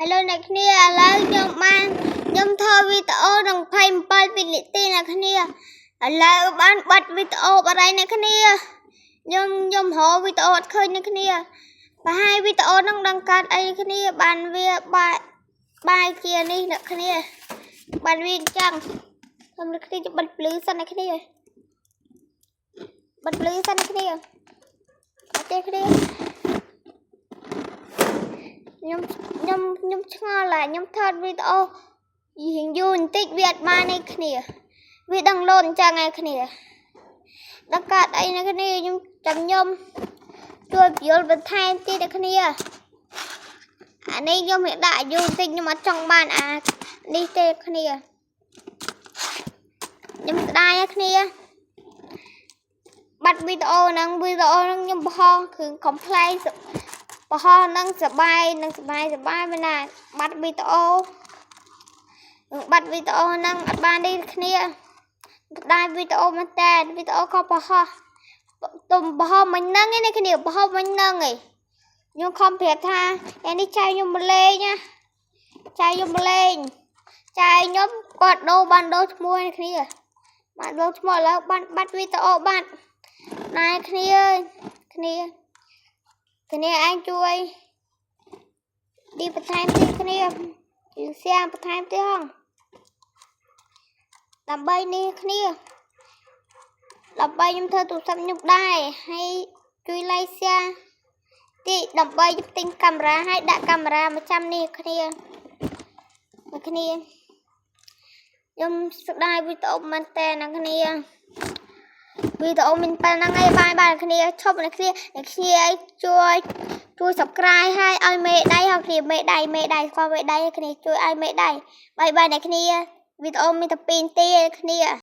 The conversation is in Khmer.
Hello អ្នកគ្នាឥឡូវខ្ញុំបានខ្ញុំថតវីដេអូដល់27វិនាទីអ្នកគ្នាឥឡូវបានបាត់វីដេអូបាត់ហើយអ្នកគ្នាខ្ញុំខ្ញុំរកវីដេអូអត់ឃើញអ្នកគ្នាប្រហែលវីដេអូហ្នឹងដឹងកាត់អីគ្នាបានវាបាយបាយជានេះអ្នកគ្នាបានវាអញ្ចឹងខ្ញុំអ្នកគ្នាจะបិទភ្លឺសិនអ្នកគ្នាបិទភ្លឺសិនអ្នកគ្នាអត់ទេគ្នាខ្ញុំខ្ញុំខ្ញុំឆ្ងល់ឡាខ្ញុំថតវីដេអូរៀងយូរបន្តិចវាអត់បានឯគ្នាវាដឹងលោតអញ្ចឹងឯគ្នាដល់កាត់អីអ្នកគ្នាខ្ញុំចាំខ្ញុំជួយពន្យល់បន្ថែមទៀតអ្នកគ្នាអានេះខ្ញុំរៀងដាក់យូរបន្តិចខ្ញុំអត់ចង់បានអានេះទេគ្នាខ្ញុំស្ដាយណាគ្នាបាត់វីដេអូហ្នឹងវីដេអូហ្នឹងខ្ញុំបង្ហោះគឺ complain បង្ហោះហ្នឹងសបាយនឹងសបាយសបាយមែនណាបាត់វីដេអូនឹងបាត់វីដេអូហ្នឹងអត់បានទេគ្នាស្ដាយវីដេអូមែនតើវីដេអូក៏បង្ហោះទុំបង្ហោះមិញហ្នឹងឯនេះគ្នាបង្ហោះមិញហ្នឹងឯងខ្ញុំខំប្រាប់ថាឯនេះចៅខ្ញុំមកលេងណាចៅខ្ញុំមកលេងចៅខ្ញុំគាត់ដូរបានដូរឈ្មោះឯគ្នាបានដូរឈ្មោះឥឡូវបានបាត់វីដេអូបាត់ណែគ្នាអើយគ្នាគ្នាឯងជួយឌីបន្ថែមទៀតគ្នាជួយ share បន្ថែមទៀតហងដើម្បីនេះគ្នាដើម្បីខ្ញុំធ្វើទូរស័ព្ទខ្ញុំដែរហើយជួយ like share ទីដើម្បីខ្ញុំទិញកាមេរ៉ាហើយដាក់កាមេរ៉ាមកចាំនេះគ្នាមកគ្នាខ្ញុំស្ដាយវីដេអូមែនតើអ្នកគ្នាវីដេអូមានប៉ុណ្ណឹងឯង bye bye គ្នាឈប់អ្នកគ្នាអ្នកគ្នាឲ្យជួយជួយ subscribe ហើយឲ្យមេដៃឲ្យគ្នាមេដៃមេដៃស្គាល់មេដៃឲ្យគ្នាជួយឲ្យមេដៃ bye bye អ្នកគ្នាវីដេអូមានតែ2នាទីឯគ្នា។